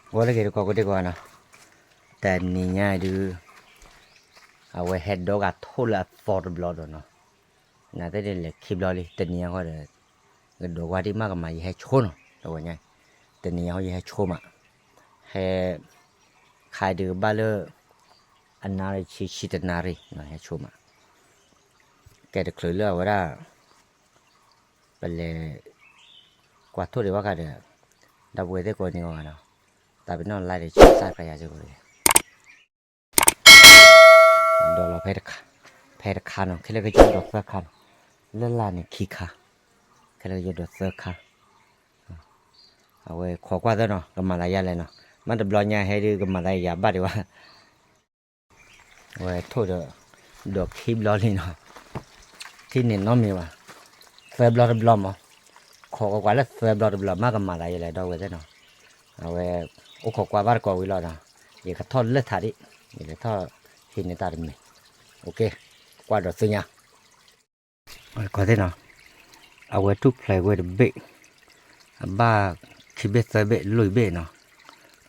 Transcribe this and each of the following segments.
ဂီၤလၢအဂ့ၤ တကိးကိးဒံကိးဂၤနီၤ, တနံၤညါဒုး အဝဲဟဲဒိဂၤထိၣ်လၢအသီတဘျီဒီးနီၤ, နာ်သ့ၣ်န့ၣ်လဲၤခံဘျီလံ တနံၤညါဃီဒီး ကဒိးကွၢ်ဒံးမးကမၤယဟဲဆိနီၤ တဝဲညါ, တနံၤညါဃီယဟဲဆိမး, ဟဲ ခါဒုးကဘၣ်လၢ အနၣ်ရံၣ်ဆံဆံတနၣ်ရံၣ်နီၤ ဟဲဆိမး, ကဲတချုးလၢအဝဲဒၣ် ပလဲၤ ကွၢ်ထိၣ်ဒံးဘၣ်ဃးဒီး ဒီပုၢ်ဝဲၢ်သ့ၣ်ကိးနံၤဂီၤဂၤနီၤ, သးပ့ၤနီၣ် like ဒီး share စၢ်ခရယၤစ့ၢ်ကီးတဂ့ၤ, ဒိးလီၤဖဲတခါ, ဖဲတခါနီၤ ခဲလၢာ်ခဲဆ့ဒိးသၢခါနီၤ, လၢ်လၢ်န့ၣ်ခံခါ, ခဲလၢာ်ခဲဆ့ဒိးသၢခါ, အဝဲခိးကွၢ်သၢနီၤ ကမၤသးယါလဲၣ်နီၤ, မ့ၢ်တဘျီညါဟဲဒုးကမၤသးယါဘၣ်ဒံးဘၣ် အဝဲထိၣ်ဒီး ဒိးခံဘျီလံနီၤ, ထံၣ်န့ၣ်နီတမံၤဘၣ်, သၢဘျီတဘျီမး, ခိးကွၢ်ကွၢ်လၢသၢဘျီတဘျီ မ့ၢ်ကမၤသးယါလဲၣ် ဒီပုၢ်ဝဲၢ်သ့ၣ်နီၤ, အဝဲ အိၣ်ခိးကွၢ်ဘၣ်တကိးဝံၤလီၤနီၤ, ယကထီၣ်လၢထးဒံး, ယလဲၤထီၣ်ဟံးန့ၢ်တၢ်တမံၤ, ကွၢ်ဒီးသ့ၣ်ညါ ကိးသ့ၣ်နီၤ, အဝဲထူၣ်ဖျဲးဝဲတဘ့ၣ်, အဘၣ်ခံဘ့ၣ်သၢဘ့ၣ်လွံၢ်ဘ့ၣ်နီၤ,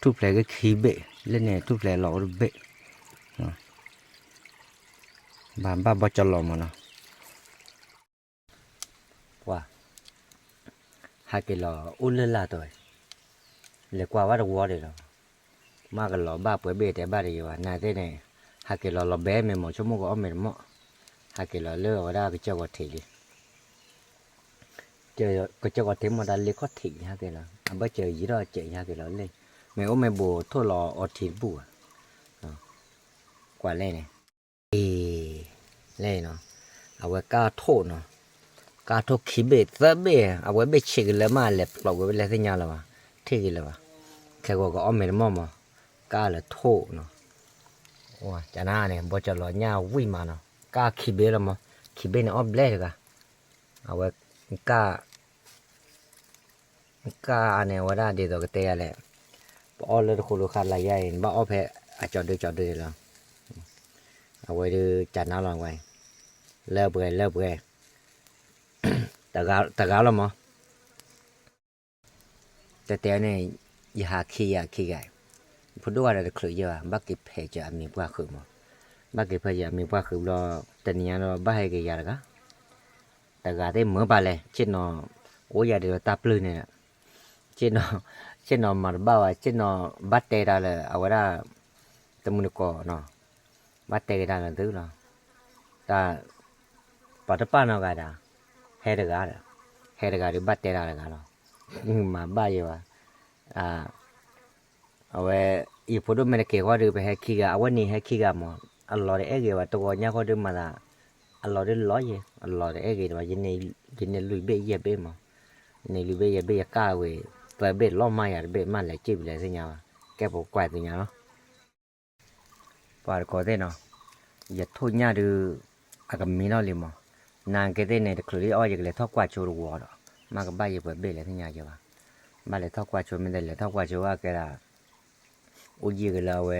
ထူၣ်ဖျဲးက့ၤခံဘ့ၣ်, လၢန့ၣ်ထူၣ်ဖျဲးလီၤအိၣ်တဘ့ၣ်, ဘၣ်ဘၣ်ဘီကၠီလီၤမးနီၤ, ပှၤ ဟးက့ၤလီၤအိၣ်လၢ်လၢ်တီၤ, လဲၤကွၢ်ဝဲတဝီဒံးလီၤ, မ့ၢ်ကလီၤဘၣ်ပှဲၤဘ့ၣ်တဲဘၣ်တယံၤဘၣ် နာ်သ့ၣ်န့ၣ်, ဟးက့ၤလီၤလီၤဘဲမ့ၢ်မီၤ ဆိကမိၣ်ကအီၣ်မ့ၤတမီၢ်, ဟးက့ၤလီၤလၢအဝဲဒၣ်ကစၢၢ်ကီးထံးလံ ကစၢၢ်ကီးထံးမ့ၢ်တၢ်လ့ခီၣ်ထံးယဟဲက့ၤလီၤ အဘၢၣ်စၢၤယံၤထီၣ်စဲးယဟဲက့ၤလီၤလၢ, မ့ၢ်အိၣ်မ့ၢ်ဘူးထိၣ်လီၤအီထံတဘူၣ်ဘၣ်, ကွၢ်လဲၣ်န့ၣ်, အ့, လဲၣ်နီၤ, အဝဲကၢ်ထိၣ်နီၤ, ကၢ်ထိၣ်ခံဘ့ၣ်သၢဘ့ၣ် အဝဲဘ့ၣ်ဆံးကလၢာ်မး လဲၤပျီကွံာ်ဝဲလဲၤသ့ၣ်ညါလၢၤဘၣ်, ထံၣ်က့ၤလၢၤဘၣ်, ခဲဂီၤကအီၣ်မ့ၤတမီၢ်မး, ကၢ်လၢထိၣ်နီၤ, ကနၣ်န့ၣ် ဘီကၠီလီၤညၣ်ဝံၣ်မးနီၤ, ကၢ်ခံဘ့ၣ်လီၤမး, ခံဘ့ၣ်န့ၣ်အီၣ်ဘျဲၣ်တဂၤ, အဝဲ ကၢ် ကၢ်အန့ၣ် အဝဲဒၣ်ဒ်သိးကတဲယၤလဲၣ်, ပအီၣ်လၢတဃိးလိာ်ခါလၢယၤအံၤ နဘၣ်အီၣ်ဖဲအကၠီဒုကၠီဒုန့ၣ်လီၤ, အဝဲဒုးကနၣ်လီၤဝဲ, လၢပှဲၤလၢပှဲၤ, တဂၤလီၤမး, တဲတဲန့ၣ်, ယဟးခံယၤခံဂၤ, ဖိဒိၣ်ဂၤဒီးတချုးယဲဘၣ် ဘၣ်က့ၤဖဲးစၢၤအမံၤပှၢ်ဃုာ်မး, ဘၣ်က့ၤဖဲးစၢၤအမံၤပှၢ်ဃုာ်ဘျီ, တနံၤညါဒီးဘၣ်ဟဲက့ၤယၤတဂၤ တဂၤသ့ၣ်မၢပာ်လဲၣ်, ဆ့ၣ်နီၤ, အိၣ်ယၤဒ်သိးတၢ်ပျုၢ်န့ၣ်, ဆ့ၣ်နီၤ, ဆ့ၣ်နီၤမၤတဘၣ်ဘၣ်, ဆ့ၣ်နီၤဘၣ်တဲတၢ်လၢအဝဲဒၣ်, တမုၢ်တကိးနီၤ, ဘၣ်တဲက့ၤတၢ်လၢသုလီၤ, တၢ်, ပှၤတပာ်နီတဂၤဒီး, ဟဲတဂၤဒီး, ဟဲတဂၤဒီးဘၣ်တဲတၢ်တဂၤလီၤ, မၤဘၣ်ယဲဘၣ် အဝဲ, ယဖိဒိၣ်မ့ၢ်တက့ၤဃီဒီး ပဟဲခံဂၤ, အဝဲန့ၣ်ဟဲခံဂၤမး, အလီၤတအဲၣ်ဂ့ၤဘၣ်, တဂီၤညါဃီဒီးမၤသး, အလီၤဒ်လီၤယဲ, အလီၤတအဲၣ်ဂ့ၤဘၣ်, ယန့ၢ်လွံၢ်ဘ့ၣ်ယဲၢ်ဘ့ၣ်မး, န့ၢ်လွံၢ်ဘ့ၣ်ယဲၢ်ဘ့ၣ် ယကၢ်ဝဲ, သၢဘ့ၣ်လီၤမးယၤတဘ့ၣ် မ့ၢ်လဲၤစံၣ်ပလဲၤသ့ၣ်ညါဘၣ်, ကဲပကကွၢ်သ့ၣ်ညါလီၤ ပှၤတကိးသ့ၣ်နီၤ, ယထိၣ်ညၣ်ဒုး, အကမံထီၣ်လံမး, နာ်က့သ့ၣ်န့ၣ် တချုးလံအီၣ် ယကလဲၤထီၣ်ကွၢ်ဆိတဝီဒီး, မ့ၢ်ကဘၣ်ယဲပှဲၤဘ့ၣ်လဲၤသ့ၣ်ညါယဲဘၣ်, ဘၣ်လဲၤထီၣ်ကွၢ်ဆိ မ့ၢ်တလဲၤထီၣ်ကွၢ်ဆိဘၣ်ကဲဒၣ်, အိၣ်ယံာ်ကလၢအဝဲ,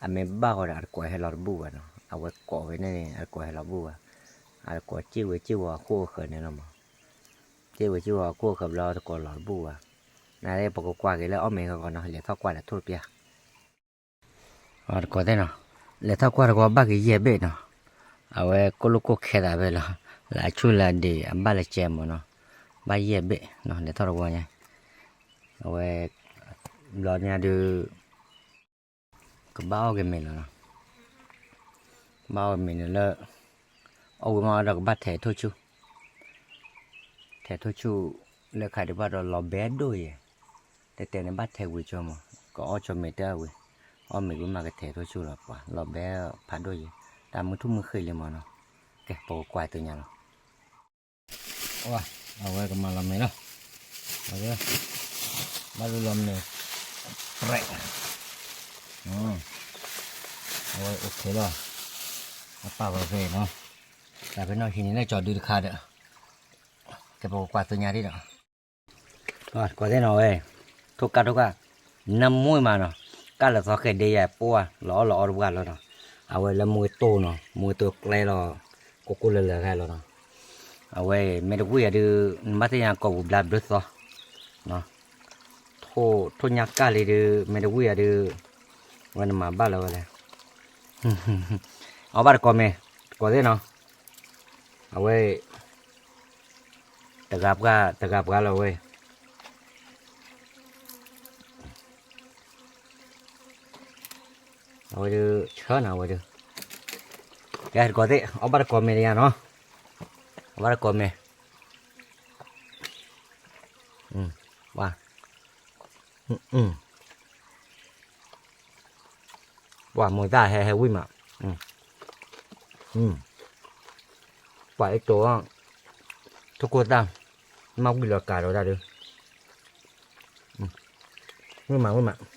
အမ့ၢ်ဘၣ်ဃီဒီး အတကိးဟဲလီၤတဘူၣ်ဘၣ်နီၤ, အဝဲကိးဝဲန့ၣ်န့ၣ် အတကိးဟဲလီၤဘူၣ်ဘၣ်, အတကိးစံၣ်ဝဲစံၣ်ဝီၤအခိၣ်အဃၢၤန့ၣ်လီၤမး, စံၣ်ဝဲစံၣ်ဝီၤအခိၣ်အဃၢၤဘျီ တကိးလီၤတဘူၣ်ဘၣ်, နာ်သ့ၣ်ပကကွၢ်က့ၤလၢအီၣ်မ့ၤဂီၤဂီၤနီၤ လဲၤထီၣ်ကွၢ်ဒီးထိၣ်တပျၢ် တကိးသ့ၣ်နီၤ, လဲၤထီၣ်ကွၢ်တဝီဘၣ်က့ၤယဲၢ်ဘ့ၣ်နီၤ, အဝဲကိၢ်လိာ်ကိၢ်ခဲသးဖဲလီၤ, လၢအဆူၣ်လၢအဒံး အဘၣ်လၢကဲမးနီၤ, ဘၣ်ယဲၢ်ဘ့ၣ်နီၤ လဲၤထီၣ်တဝီညါ, အဝဲ, ဘျီညါဒုး, ကဘၣ်အီၣ်က့ၤမ့ၤလီၤနီၤ, ဘၣ်အီၣ်မ့ၤန့ၣ်လၢ, အီၣ်ဝံၤမးဒီးကဘၣ်ထဲးထိၣ်ဆူၣ် ထဲးထိၣ်ဆူၣ်, လၢခါဒံးဘၣ်ဒီးလီၤဘဲဒိၣ်ယဲ, တဲတဲန့ၣ်ဘၣ်ထဲးဝံၤဆိမး, ကအီၣ်ဆိမ့ၢ်တၢ်ဝံၤ, အီၣ်မ့ၤဝံၤမးကထဲးထိၣ်ဆူၣ်လီၤပှၤ လီၤဘဲဖးဒိၣ်ယဲ, တၢ်မုၢ်ထူၣ်မုၢ်ဃ့လံမးနီၤ, ကဲပကကွၢ်သ့ၣ်ညါလီၤ, အဝဲကမၤလီၤမ့ၤလီၤ, ဘၣ်လီၤမ့ၤ, ပြဲး, အဝဲအိၣ်ခဲလီၤ, အပာ်ဝဲဖဲနီၤ, တၢ်ဖဲနီၤဟံးန့ၢ်လၢကၠီဒုတခါဒီး, ကဲပကကွၢ်သ့ၣ်ညါဒ်ဒီး ကွၢ်သ့ၣ်နီၤဝဲ, ထိၣ်ကၢ်ထိၣ်ကၢ်, နၢမူမးနီၤ, ကၢ်လၢသီဃဲဒ့ယဲၢ်ပှၢ်လီၤအီၣ်လီၤအီတပှၢ်လီၤနီၤ, အဝဲလၢမူဝဲတိၢ်နီၤ မူဝဲတိၢ်ကျဲလီၤ, ကိၢ်ကိၢ်လၢလၢခဲလီၤနီၤ, အဝဲမ့ၢ်တဝံၣ်ယၤဒုး, နဘၣ်သ့ၣ်ညါကိာ်ပူၤဘျါဘျၢသီ, ထိၣ် အိၣ်ထိၣ်ညါကၢ်လံဒီး မ့ၢ်တဝံၣ်အီၤဒီး ဝဲနမၤဘၣ်လၢၤဝဲလဲၣ်. အီၣ်ဘၣ်တကိးမ့ၢ်, တကိးသ့ၣ်နီၤ, အဝဲ တဂၤပှၤ တဂၤပှၤလီၤဝဲ, အဝဲဒုး ဆၢနၤဝဲဒုး, ကဲတကိးသ့ၣ် အီၣ်ဘၣ်တကိးမ့ၢ်တယၤနီၤ, အီၣ်ဘၣ်တကိးမ့ၢ်, ပှၤ ပှၤမိၢ်သၣ်ဟဲဟဲဝံၣ်မး, ပှၤအတိၤ, ထိၣ်ခိၣ်သၣ်, မၤဝံၣ်လီၤကးဒီးတၢ်ဒုး, ဝံၣ်မး ဝံၣ်မး.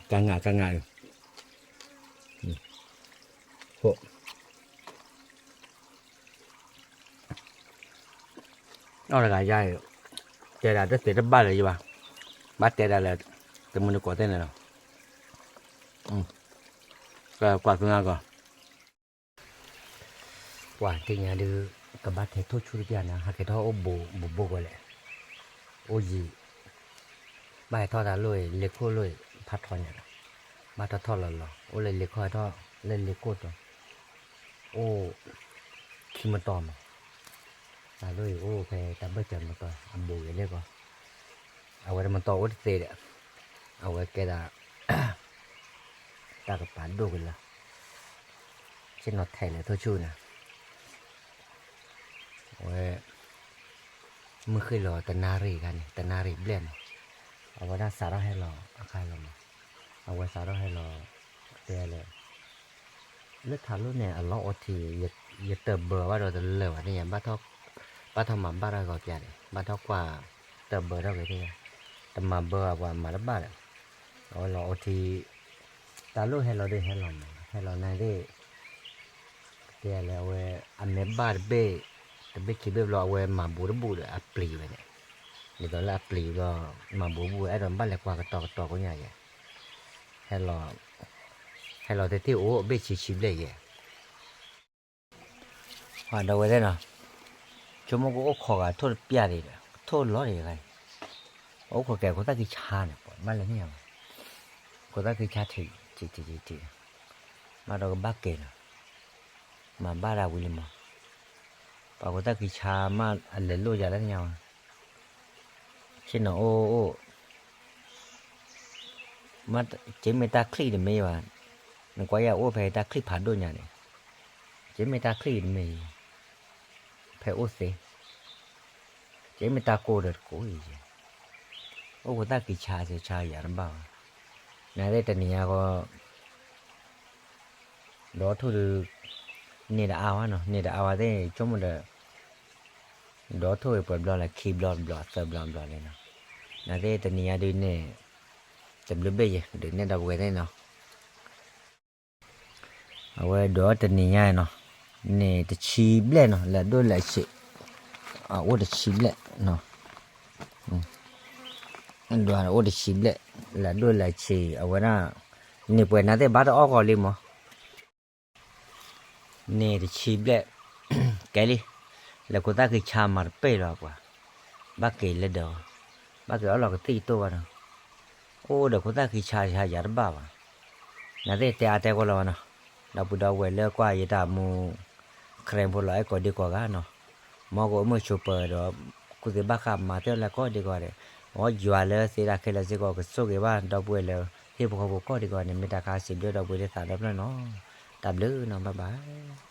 ကငၣ်ကငၣ်အံၤ, အီၣ်တဂၤယါအံၤ, တဲဒၣ်တသ့တဘၣ်လၢၤယဘၣ်, ဘၣ်တဲဒၣ်လၢ တမုၢ်တကိးသ့ၣ်န့ၣ်လီၤ, ကွၢ်သူငါကီး ပှၤသ့ၣ်ညါဒုး ကဘၣ်ထဲထိၣ်ဆူၣ်တပျၢ်န့ၣ် ဟးကဲထီၣ်အိၣ်ဘူးဘူးကွၢ်လဲၣ်, အိၣ်ယံၤ, ဘၣ်ဟဲထီၣ်တၢ်လိၣ်အံၤ လ့ခိၣ်လိၣ်အံၤ ဖးထီညါလီၤ, ဘၣ်ထီၣ်ထီၣ်လီၤလီၤ အိၣ်လၢလ့ခိၣ်ဟဲထီၣ်လၢလ့ခိၣ်တီၤ, အိၣ် ခံမတီၤမး, တၢ်လိၣ်အံၤအိၣ်ဖဲတၢ်ဘၢၣ်စၢၤမတီၤ အဘူးဂ့ၤလၢကီး, အဝဲတမတီၤအိၣ်တသ့ဒီး, အဝဲကဲဒၣ် တၢ်ကပၤဒိၣ်ကလၢာ်, ဆ့ၣ်နီၤထဲးလၢထိၣ်ဆူၣ်န့ၣ်, အဝဲ မုၢ်ဃ့ၢ်လီၤတနၣ်ရံၣ်ခါန့ၣ် တနၣ်ရံၣ်ဘျဲၣ်မး, အဝဲဒၣ်စးထီၣ်ဟဲလီၤအခါလီၤမး, အဝဲစးထီၣ်ဟဲလီၤ, တဲလဲၣ် လၢထးလိၣ်န့ၣ် အလီၢ်အိၣ်ထံ, ယတၢၢ်ဘၢဘၣ်ဒီးတလၢာ်ဘၣ်န့ၣ် ဘၣ်ထီၣ်မၤဘၣ်တၢ်ဂီၤပျါန့ၣ် ဘၣ်ထီၣ်ကွၢ်တၢၢ်ဘၢထီၣ်က့ၤသ့ၣ်, တမၤဘၢအပှၤမၤတဘၣ်ဒီး, အဝဲလီၤအိၣ်ထံ, တၢ်လိၣ်ဟဲလီၤဒုးဟဲလီၤမး ဟဲလီၤန့ၣ်သ့ၣ် တဲလဲၣ် အဝဲအမဲာ်ဘၣ်တဘ့ၣ်, တဘ့ၣ်ခံဘ့ၣ်ဘျီ အဝဲမၤဘူးတဘူးဒီးအပျံၤဝဲန့ၣ်, ဒ်သိးလၢအပျံၤဘျီ, မၤဘူးတဘူး အဲၣ်ဒိးဘၣ်လဲၤကွၢ်ကတီၤကတီၤကိညါယဲၢ်, ဟဲလီၤ, ဟဲလီၤတထံၣ်အိၣ်ဘ့ၣ်ဆံဆံဘျဲၣ်ယဲၢ်, ဒီးဝဲသ့ၣ်နီၤ, ဆိကမိၣ်ကအိၣ်ခိးဂၤထိၣ်တပျၢ်ဒံးဒီး ထိၣ်လီၤဒံးတဂၤအံၤ, အိၣ်ခိးကဲခိၣ်သၣ်ခံဆါန့ၣ် ပှၤဘၣ်လဲၤန့ၢ်ယၤဘၣ်, ခိၣ်သၣ်ခံဆါထံး, ထံးထံးထံးထံး, မ့ၢ်ဒီးကဘၣ်ကဲလီၤ မၤဘၣ်ဒၣ်ဝံၤလံမး, ပှၤခိၣ်သၣ်ခံဆါမ့ၢ်အလဲၤလိၣ်ယၤလၢညါဝဲ, ဆ့ၣ်နီၤအိၣ်အိၣ်, က့မ့ၢ်တၢ်ချံၣ်တမ့ၢ်ဘၣ်, နကွၢ်ယၤအိၣ်ဖဲတၢ်ချံၣ်ဖးဒိၣ်ညါန့ၣ်, က့မ့ၢ်တၢ်ချံၣ်တမ့ၢ်, ဖဲအိၣ်သ့, က့မ့ၢ်တၢ်ကိၢ်ဒီးတကိးအံၤယဲၢ်, အိၣ်ခိၣ်သၣ်ခံဆါစ့ဆါယၤတဘၣ်ဘၣ်, နသ့ၣ်တနံၤညါဃီ ဒီးထိၣ်ဒုး, န့ၢ်တအါဝဲနီၤ န့ၢ်တအါဝဲသ့ၣ် ဆိကမိၣ်ဒီး, ဒီးထိၣ်ပှဲၤဘျီလဲၣ် ခံဘျီတဘျီသၢဘျီဘျီလဲၣ်နီၤ, နသ့ၣ်တနံၤညါဒုးန့ၣ်, တဘျုးဘ့ၣ်ယဲၢ် ဒုးနဲၣ်ဒီပုၢ်ဝဲၢ်သ့ၣ်နီၤ အဝဲဒိးတနံၤညါနီၤ, န့ၣ်တဆံဘျဲၣ်နီၤ လၢအဒိၣ်လၢအဆံး, အအိၣ်တဆံဘျဲၣ်နီၤ, ဒိးအိၣ်တဆံဘျဲၣ်, လၢအဒိၣ်လၢအဆံး အဝဲဒၣ်, န့ၣ်ပှဲၤနၤသ့ၣ်ဘၣ်တအီၣ်ဂီၤလံမး, န့ၣ်တဆံဘျဲၣ်, ကဲလံ, လဲၤခိၣ်သၣ်ခံဆါမၤတပ့ၢ်လီၤပှၤ, ဘၣ်က့ၤလၢဒီး, ဘၣ်က့ၤအီၣ်လီၤကသံၣ်တိၢ်ဘၣ်နီၤ အိၣ်ဒီးခိၣ်သၣ်ခံဆါယၤတဘၣ်ဘၣ်, နသ့ၣ်တဲအါတဲကွၢ်လီၤဘၣ်နီၤ, ဒီပုၢ်ဒီဝဲၢ်လၢကွၢ်ယတၢ်မူ, ခရံာ်ဖိလီၤအဲၣ်ကိးဒံကိးဂၤနီၤ, မ်ကအိၣ်မုာ်ဆိးပၢၤဒီး, ကူၣ်သ့ဘၣ်ဃးမၤသ့ၣ်လၢကိးဒံကိးဂၤဒဲး, မ်ယွၤလၢသ့ဒၣ်ခဲလၢာ်စ့ၢ်ကီးကဆိၣ်ဂ့ၤဘၣ် ဒီပုၢ်ဝဲၢ်လၢ, ဟံၣ်ဖိဃီဖိကိးဒံကိးဂၤန့ၣ် မ့ၢ်တၢ်ခါစံးဘျုးဒီပုၢ်ဝဲၢ်သ့ၣ်တဖၣ်နီၤ, တၢ်ဘျုးနီၤ bye bye.